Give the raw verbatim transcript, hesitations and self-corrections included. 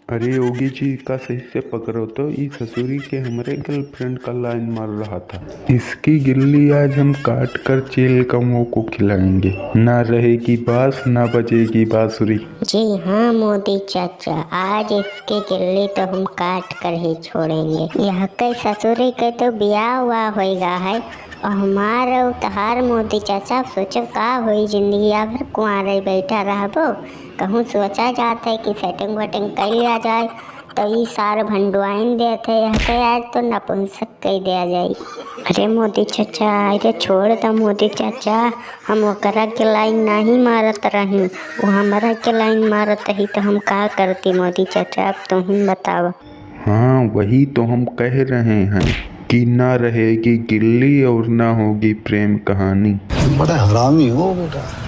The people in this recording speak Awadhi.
अरे योगी जी, का सही से पकड़ो तो, ई ससुरी के हमरे girlfriend का line मार रहा था। इसकी गिल्ली आज हम काट कर चेल कौओं को खिलाएंगे, ना रहेगी बास ना बजेगी बांसुरी। जी हाँ मोदी चाचा, आज इसके गिल्ली तो हम काट कर ही छोड़ेंगे। यह के ससुरी के तो बियाह हुआ होइगा है, और हमार और तहार मोदी चाचा, सोचो का होई, जिंदगी भर कुंवारे बैठा रहबो। कहूँ सोचा जात है कि setting वेटिंग कर लिया जाए, तो ई सार भंडुआइन देत है, यह के आज तो नपुंसक कह दिया जाए। अरे मोदी चाचा, अरे छोड़ द मोदी चाचा, हम ओकरा के line नहीं मारत रही, वो हमरा के line मारत रही, तो हम का करती मोदी चाचा, अब तुम ही बतावा। हाँ, वही तो हम कह रहे हैं कि ना रहेगी गिल्ली और ना होगी प्रेम कहानी। बड़ा हरामी हो बेटा।